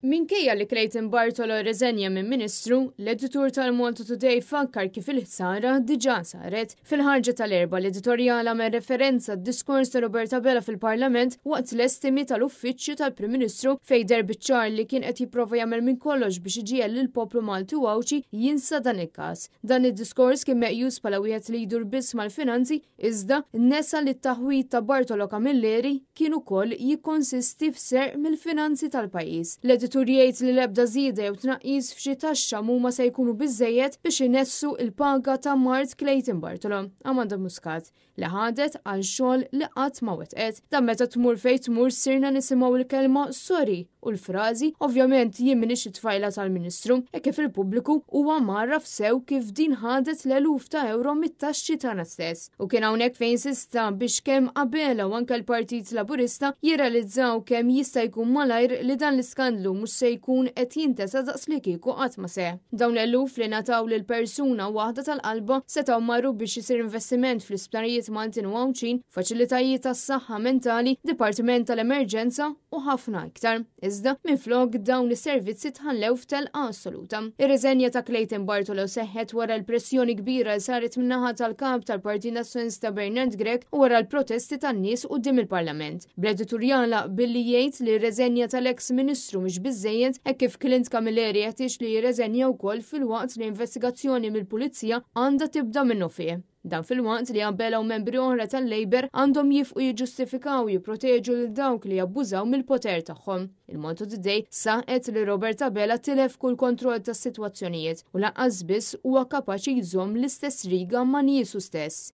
Minkejja li Clayton Bartolo rriżenja minn Ministru, l-editur tal-Malta Today fakkar kif il-ħsara diġà saret. Fil-ħarġa tal-Erbgħa l-editorjal għamel referenza għad-diskors ta' Robert Abela fil-Parlament waqt l-estimi tal-Uffiċċju tal-Prim Ministru fejn deher biċ-ċar li kien qed jipprova jagħmel minn kollox biex iġiegħel lill-poplu Malti u Għawdxi jinsa dan il-każ. Dan id-diskors kien meqjus bħala wieħed li jdur biss mal-finanzi Iżda, nesa li t-taħwid ta' Bartolo Camilleri kien ukoll jikkonsisti f'serq mill-finanzi tal-pajjiż. L-editur jgħid li l-ebda żieda jew tnaqqis f'xi taxxa m'huma se jkunu biżżejjed biex inessu l-paga ta' mart Clayton Bartolo, Amanda Muscat, li ħadet għal xogħol li qatt ma wettqet. Dan meta tmur fejn tmur sirna nisimgħu l-kelma sorry u l-frażi ovvjament jien m'iniex it-tfajla tal-Ministru, hekk kif il-pubbliku huwa mgħarraf sew kif din ħadet l-eluf ta' ewro mit-taxxi tagħna stess. U kien hawnhekk fejn insista biex kemm Abela u anke l-Partit Laburista jirrealizzaw kemm jista' jkun malajr li dan l-iskandlu mhux se jkun qed jintesa daqslikieku qatt ma seħħ. Dawn l-eluf li ngħataw lil persuna waħda tal-qalba setgħu marru biex isir investiment fl-isptarijiet Maltin u Għawdxin, faċilitajiet għas-saħħa mentali, dipartiment tal-emerġenza u ħafna iktar. Iżda, minflok dawn is-servizzi tħallew f'telqa assoluta. Ir-riżenja ta' Clayton Bartolo seħħet wara l-pressjoni kbira li saret min-naħa tal-Kap tal-Partit Nazzjonalista Bernard Grech u wara l-protesti tan-nies quddiem il-Parlament. Bl-editur jagħlaq billi jgħid li r-reżenja tal-eks Ministru mhix biżżejjed hekk kif Clint Camilleri jeħtieġ li jirreżenja wkoll filwaqt li investigazzjoni mill-Pulizija għandha tibda minnufih. Dan filwaqt li Abela u membri oħra tal-Labour għandhom jifqu jiġġustifikaw u jipproteġu lil dawk li jabbużaw mill-poter tagħhom. Il-Malta Today saħqet li Robert Abela tilef kull kontroll tas-sitwazzjonijiet u lanqas biss huwa kapaċi jżomm l-istess riga ma' niesu stess.